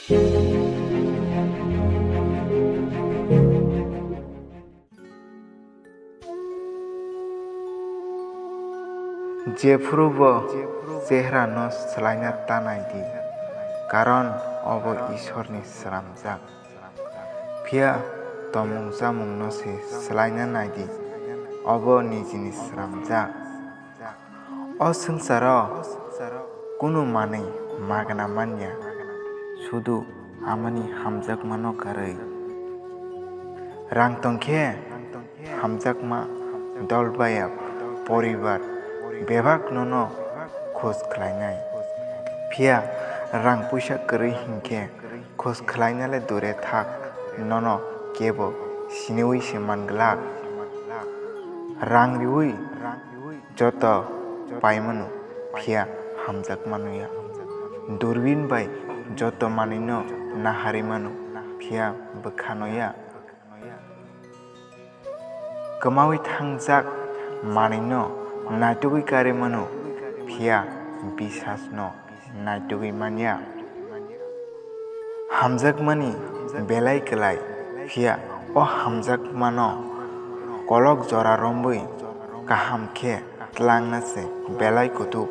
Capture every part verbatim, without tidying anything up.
Jephuru bo chehra no swlaina ta nai di, karon obo Ishwar ni swnamjak. Phiya tomung chamung no se swlaina nai di, obo nijini swnamjak. O swngcharo kunu manwi magna manya, sudu amani hamjakmano karwi. Rang tongkhe hamjakma, dolbaya, poribar bebak nono khoj khlainai. Phiya rang puisa kwrwi hinkhe khoj khlainale dure thak, nono kebo siniwi se man glak. Rang riwi joto paimano, phiya hamjakmano ya. Durbin bai joto manwino naharwi mano, phiya bwkhano ya. Kwmawi thangjak manwino naitugwi karwi mano, phiya bisasno naitugwi manya. Hamjakmani belai kwlai, phiya o hamjakmano kolok jora romwi kaham khe tlangna se belai kutuk.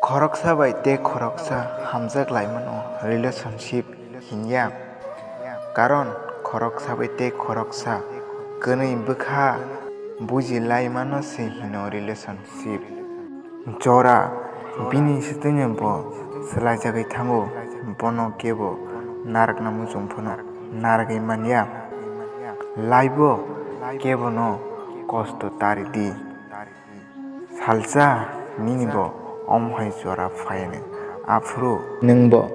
Khoroksa bai tei khoroksa hamjak laimano relationship hinya, karon khoroksa bai tei khoroksa kwnwi bwkha buji laimano se hino relationship. Jora bini swtwino bo swlaijagwi thango, bono kebo narwkna muchung phano narwgwi manya. Laibo kebono kosto ta ridi. Salsa nini bo omo hai jora phai hwnwi, aphuru nwng bo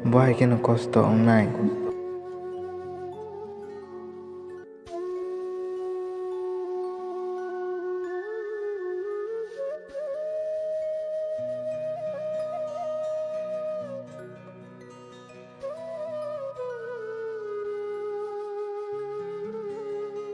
bo hai kheno kosto wngnai.